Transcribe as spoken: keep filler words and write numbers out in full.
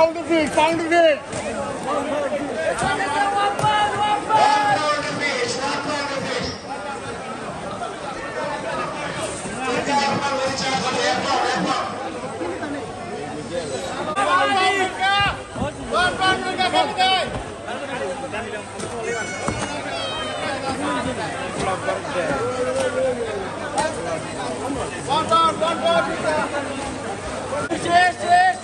Pound of fish, pound of fish. One pound of fish, one pound of fish. One pound, one pound. One pound, one pound. Cheers, cheers.